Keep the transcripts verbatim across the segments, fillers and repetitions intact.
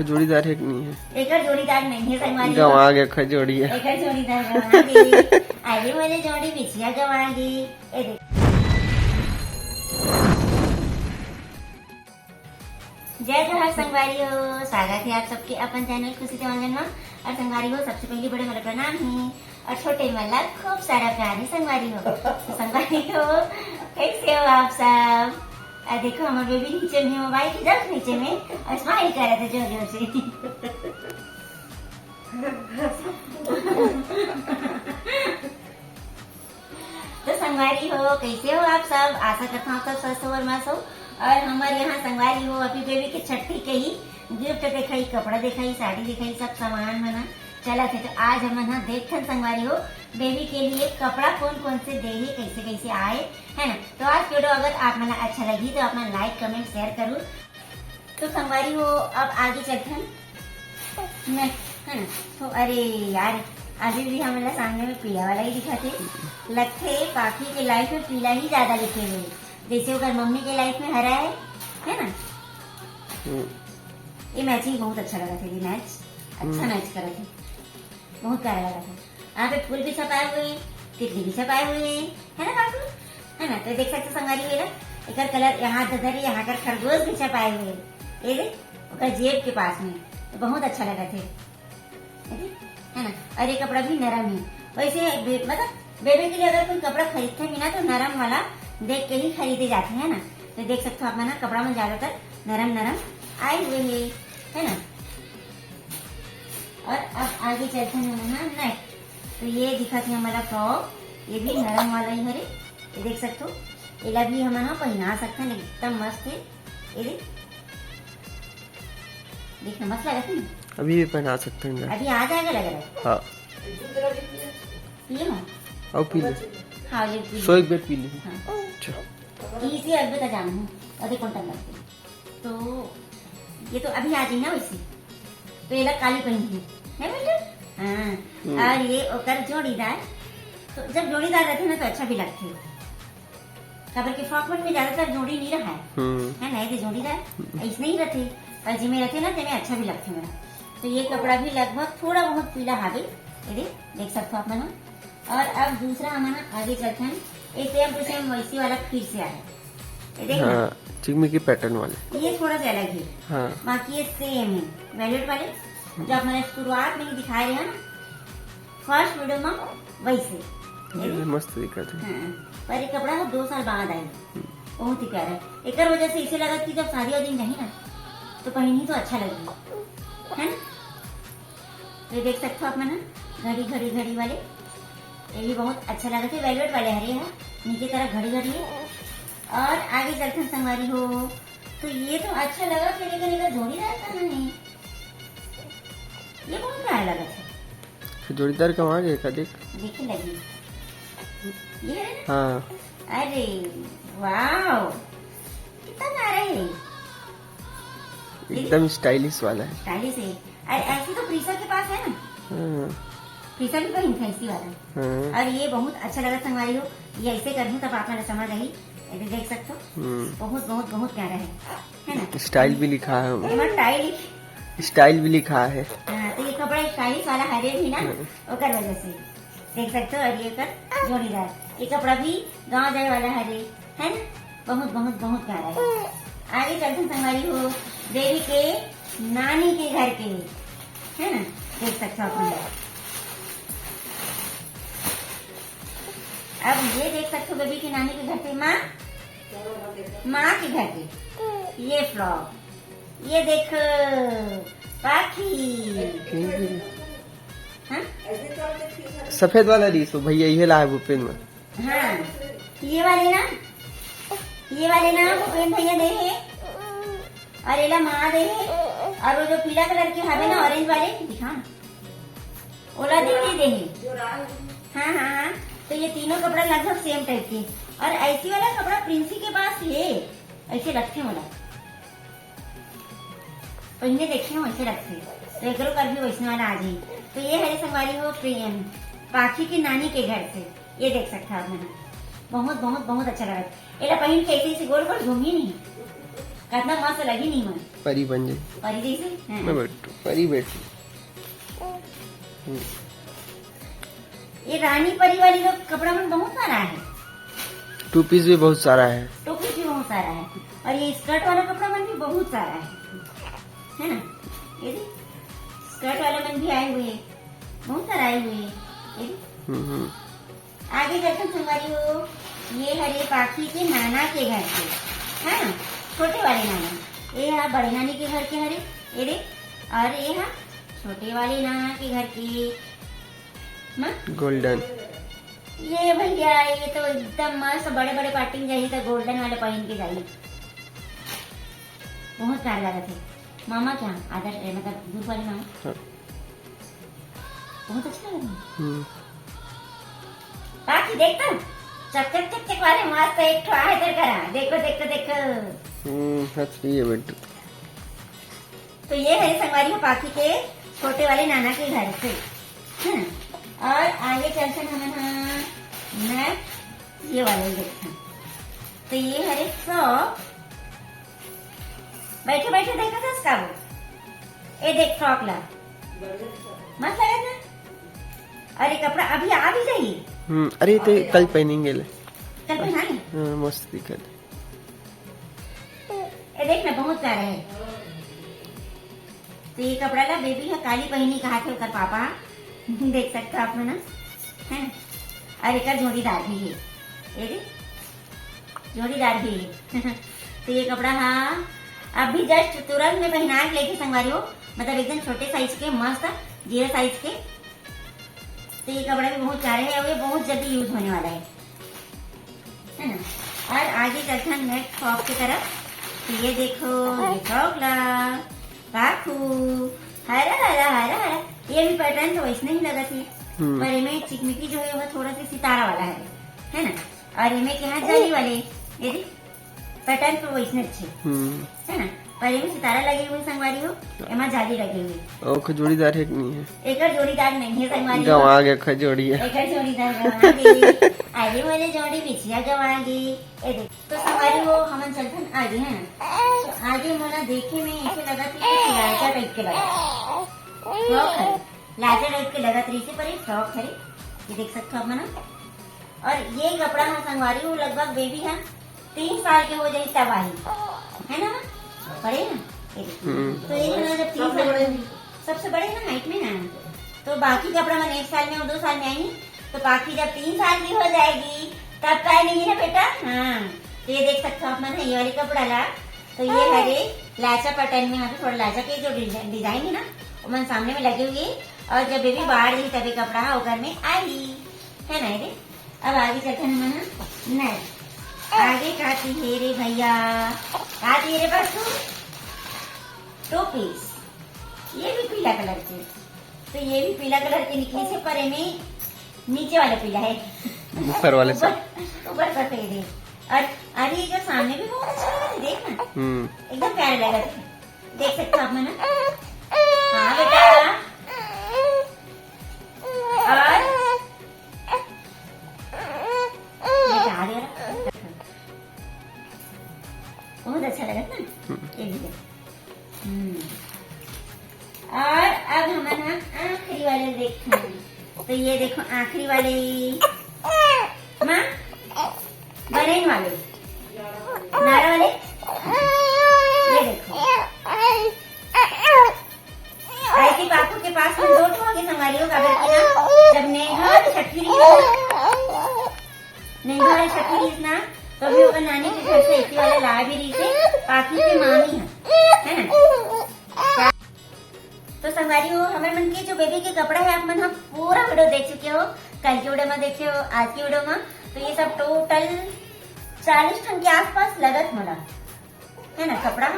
जोड़ीदार हे कि नहीं हे? एकर जोड़ीदार नहीं हे संगवारी हो। गंवा गे, एकर जोड़ी हे। एकर जोड़ीदार गंवा गे। अरे मोरे जोड़ी बिछिया गंवा गे। ए देख। जय जोहार संगवारी हो, स्वागत हे आप सबके अपन चैनल खुशी चौहान में। अउ संगवारी हो, सबसे पहली बड़े मोला प्रणाम हे। अउ छोटे मन ला खूब सारा प्यार हे संगवारी हो। तो संगवारी हो, कैसे हो आप सब? अउ देखो, हमर बेबी नीचे में मोबाइल के जस्ट नीचे में अउ स्माइल करत हे जोर जोर से। तो संगवारी हो, कैसे हो आप सब? आशा करत हूँ आप सब स्वस्थ हो अउ मस्त हो। अउ हमर यहाँ संगवारी हो, अभी बेबी के छट्ठी के ही गिफ्ट देखाई, कपड़ा देखाई, साड़ी देखाई, सब सामान मन ह चलत हे। तो आज हमन ह देखथन संगवारी हो, बेबी के लिए कपड़ा कोन कोन से दे हे, कैसे कैसे आए, है ना। तो आज के वीडियो अगर आप मन ला अच्छा लगही तो आप मन लाइक, कमेंट, शेयर करू। तो संगवारी हो, अब आगे चलथन नेक्स्ट, है ना। तो अरे यार, अभी भी हमन ला सामने में पीला वाला ही दिखत हे। लगथे पाखी के लाइफ में पीला ही ज्यादा लिखे हुए, जैसे ओकर मम्मी के लाइफ में हरा है, है ना। हम्म। ये मैचिंग बहुत अच्छा लगत हे, ये मैच अच्छा हम्म। मैच करत हे, बहुत प्यारा लगत हे। यहाँ पे फूल भी छपाए हुए हैं, तितली भी छपाए हुए हैं, है ना काकू? है ना? तो देख सकते हो संगवारी हो ना, एकर कलर यहाँ धधर, यहाँ कर खरगोश भी छपाए हुए हैं। ये देख, ओकर जेब के पास में, तो बहुत अच्छा लगत हे। है ना? और ये कपड़ा भी नरम है। वैसे बे-, मतलब बेबी के लिए अगर कोई कपड़ा खरीदते भी ना तो नरम वाला देख के ही खरीदे जाते हैं ना। तो देख सकते हो आप मन ना, कपड़ा में ज्यादातर नरम नरम आए हुए हैं, है ना। और अब आगे चलते हैं हम ना नेक्स्ट। तो ये दिखत हे हमारा फ्रॉक, ये भी नरम वाला ही हरे। ये देख सकते हो, एला भी हमन ह पहना सकते हैं, एकदम मस्त है। ये देख, देखना मस्त लगत हे ना? अभी भी पहना सकते हैं। अभी आ जाएगा लग रहा है। हाँ। ये हो? और पी ले। हाँ, ये पी ले। सो एक बार पी ले। हाँ। अच्छा। इसे अब बता जाना हूँ, अरे कौन टाइम लगते। तो ये तो अभी आ जाए ना वैसे, तो ये लोग काली पहनी है, है बेटा? हाँ। हम्म। और ये ओकर जोड़ीदार, तो जब जोड़ीदार रहते ना तो अच्छा भी लगते। काबर के फ्रॉक मन में ज्यादातर जोड़ी नहीं रहा है, हम्म। है ना, ये जोड़ीदार ऐसने ही रहते, और जिमे रहते ना तेमे अच्छा भी लगते मेरा। तो ये कपड़ा भी लगभग थोड़ा बहुत पीला हावे, ये दे, देख सकते हो आप मन। और अब दूसरा हमन आगे चलथन, ये सेम टू सेम वैसी वाला फिर से आया, ये देख ना। हाँ, चिकमिकी पैटर्न वाले। ये थोड़ा सा अलग है, हाँ। बाकी ये सेम है, वेलवेट वाले जो आप मैंने शुरुआत में ही दिखाए रहे हैं ना, फर्स्ट वीडियो में वैसे। ये ये भी मस्त दिखत है। हाँ, पर ये कपड़ा ना दो साल बाद आई, बहुत ही प्यारा है। एकर वजह से इसे लगत कि जब शादी वादी में जाही ना तो पहनी तो अच्छा लगेगी, है ना। ये देख सकते हो आप मन, घड़ी घड़ी घड़ी वाले, ये भी बहुत अच्छा लगत है। वेलवेट वाले हरे है, नीचे तरफ घड़ी घड़ी है। और आगे चलथन संगवारी हो, तो ये तो अच्छा लगत है, लेकिन एकर जोड़ीदार कहाँ है? ये बहुत प्यारा लगत है। फिर जोड़ीदार कहाँ गए का देख। देखे लगी। ये है ना? हाँ। अरे, वाओ, कितना प्यारा है। एकदम स्टाइलिश वाला है। स्टाइलिश है। अरे, ऐसी तो प्रीसा के पास है ना। हाँ। प्रीसा भी पहनथे ऐसी वाला। हाँ। और ये बहुत अच्छा लगा संगवारी हो, ये ऐसे करहूँ तब आप लोग समझ आई, ये देख सकते हो। हम्म। बहुत, बहुत, बहुत प्यारा है, है ना? स्टाइल भी लिखा है। एमा टाई लिख- स्टाइल भी लिखा है। हाँ, तो ये कपड़ा स्टाइलिश वाला हरे भी ना, हाँ। ओकर वजह से। देख सकते हो, और ये कर जोड़ीदार, ये कपड़ा भी गाँव जाए वाला हरे, है ना? बहुत, बहुत, बहुत प्यारा है। आगे चलते संगवारी हो, बेबी के नानी के घर के, है ना? देख सकते हो अपन। अब ये देख सकते हो बेबी के नानी के घर के, माँ, माँ के घर के ये फ्रॉक, ये देख पाखी, हाँ? सफेद वाला रहीस हो भैया, ये लाए भूपेन में। हाँ, ये वाले ना, ये वाले ना भूपेन भैया दे हे, और एला माँ दे हे, और वो जो पीला कलर के हवे ना, ऑरेंज वाले, दिखा ना, ओला दीदी दे हे। हाँ, हाँ, हाँ, तो ये तीनों कपड़ा लगभग सेम टाइप के, और ऐसी वाला कपड़ा प्रिंसी के पास हे, ऐसे लगथे मोला। पहिने देखे हो, ऐसे लगथे, तो एकरो कर भी वैसने वाला आ जाही। तो ये हरे संगवारी हो प्रेम, पाखी के नानी के घर से, ये देख सकता आप मन। बहुत, बहुत, बहुत अच्छा लगत। एला पहिन के ऐसे, ऐसे गोल गोल घूमी नहीं, कितना मस्त लगी नहीं मन। परी बन जाई। परी जैसे? हाँ। मैं बैठू, परी बैठू। हम्म। ये रानी परी वाली लोग कपड़ा मन बहुत सारा है। टू पीस भी बहुत सारा है। टू पीस भी बहुत सारा है। और ये स्कर्ट वाला कपड़ा मन भी बहुत सारा है, है ना? ये देख, स्कर्ट वाला मन भी आए हुए हैं, बहुत सारा आए हुए हैं। ये देख। हम्म, हम्म। आगे चलथन संगवारी हो, ये हरे पाखी के नाना के घर के, है ना, छोटे वाले नाना। ये हा बड़े नानी के घर के हरे, ये रे, और ये हा छोटे वाले नाना के घर के। माँ? गोल्डन। ये भैया, ये तो एकदम मस्त, बड़े बड़े पार्टी में जाही तो गोल्डन वाले पहन के जाही, बहुत प्यार लगत है। मामा क्या आदर, ए, मतलब दूर वाले मामा। हाँ। बहुत अच्छा लग रहा है। हम्म। बाकी देख तो, चक चक चक चक वाले मस्त एक ठो आहे तेरे करा। देखो, देखो, देखो। हम्म, हंस रही है बेटू। तो ये है संगवारी हो पाखी के छोटे वाले नाना के घर से। हाँ। और आगे चलते हैं हम, हाँ, next ये वाले देखते हैं। तो ये हरे फ्रॉक, बैठे बैठे देखा था इसका वो। ए देख फ्रॉक ला, मस्त लगा था। और ये कपड़ा अभी आ भी जाइए। हम्म, अरे तो कल पहनेंगे ले। कल पहना ले। हाँ, मस्त दिखत। ए देख ना, बहुत प्यारा है। तो ये कपड़ा ला बेबी ह काली पहनी कहा थे ओकर पापा। देख सकते हो आप मन, है ना? और एकर जोड़ीदार भी है, ये देख, जोड़ीदार भी है। तो ये कपड़ा हा अभी जस्ट तुरंत में पहना के लेके संगवारी हो, मतलब एकदम छोटे साइज के, मस्त जीरो साइज के। तो ये कपड़ा भी बहुत प्यारा है और ये बहुत जल्दी यूज होने वाला है, है ना? और आगे चलते हैं नेक्स्ट फ्रॉक की तरफ। तो ये देखो, ये फ्रॉक ला, पाखू, हरा हरा हरा हरा। ये भी पैटर्न तो वैसने ही लगा थी, हम्म। पर इमे चिकमिकी जो है वो थोड़ा सा सितारा वाला है, है ना? और इमे के यहाँ जाली वाले, ये देख, पैटर्न तो वैसने अच्छे, हम्म। है ना? पर इमे सितारा लगे हुए संगवारी हो, एमा जाली लगे हुए। ओकर जोड़ीदार है कि नहीं है? एकर जोड़ीदार नहीं है संगवारी हो। गंवा गे ओकर जोड़ी है। एकर जोड़ीदार गंवा गे। अरे मोरे जोड़ी बिछिया गंवा गे। ए देख, तो संगवारी हो, हमन चलथन आगे, है ना? तो आगे मोला देखे में ऐसे लगा कि कुछ लालचा टाइप के लगा। फ्रॉक हरे, लालचा टाइप के लगत रही से, पर ये फ्रॉक हरे, ये देख सकते हो आप मन। और ये कपड़ा हा संगवारी हो, लगभग बेबी हा तीन साल के हो जाही तब आही, है ना माँ? बड़े ना? ये देखो। हम्म। तो ये ना जब तीन सबसे साल बड़े। के, सबसे बड़े ना हाइट में ना, तो बाकी कपड़ा मन एक साल में और दो साल में आही, तो बाकी जब तीन साल की हो जाएगी तब पहनेगी ना बेटा। हाँ, तो ये देख सकते हो आप मन है ये वाली कपड़ा ला। तो ये हाँ। हरे लाचा पैटर्न में, यहाँ पे थोड़ा लाचा के जो डिजाइन, डिजाइन है ना, वो मन सामने में लगे हुए, और जब बेबी बाहर जाही तभी कपड़ा हा ओकर में आही, है ना? ये देख, अब आगे चलते हैं हम ना। आगे का चीज है रे भैया, का चीज रे बस तू? टू पीस, ये भी पीला कलर के। तो ये भी पीला कलर के निकली से, पर एमे नीचे वाला पीला है, ऊपर वाले से। ऊपर, ऊपर सफेद है। और अरे ये जो सामने भी बहुत अच्छा लग रहा है, देख ना, हम्म। एकदम प्यारे लग रहे हैं। देख सकते हो आप मन। हाँ बेटा, और बेटा आ गया। बहुत अच्छा लगा ना, हम्म। ये भी है। हम्म। और अब हमन ह आखिरी वाले देखथन। तो ये देखो आखिरी वाले, माँ, बनेन वाले, नारा वाले, ये देखो। ऐसी पाखू के पास में दो ठो होंगे संगवारी हो, काबर कि ना, जब नेहा और छठी रही ना, नेहा और छठी रही ना, तो भी ओकर नानी के घर से इसी वाला लाए भी रही से, पाखी के मामी है, है ना? तो संगवारी हो, हमर मन के जो बेबी के कपड़ा है, आप मन ह पूरा वीडियो देख चुके हो, कल के वीडियो में देखे हो, आज के वीडियो में, तो ये सब टोटल चालीस ठन के आसपास लगत मोला, है ना, कपड़ा ह।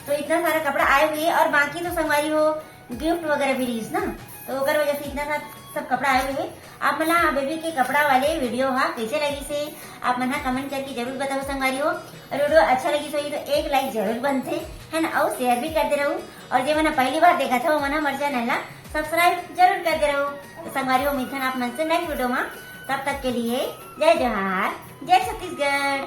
तो इतना सारा कपड़ा आए हुए, और बाकी तो संगवारी हो, गिफ्ट वगैरह भी रहीस ना, तो ओकर वजह से इतना सारा सब कपड़ा आए हुए। आप मन ला बेबी के कपड़ा वाले वीडियो हा कैसे लगिस हे, आप मन हा कमेंट करके जरूर बताओ संगवारी हो। और वीडियो अच्छा लगिस होही तो एक लाइक जरूर बनथे, है ना, और शेयर भी करते रहू। और जे मन हा पहली बार देखत हो, मन हा हमर चैनल ला सब्सक्राइब जरूर करते रहू। तो संगवारी हो, मिलथन आप मन से नेक्स्ट वीडियो में, तब तक के लिए जय जोहार, जय छत्तीसगढ़।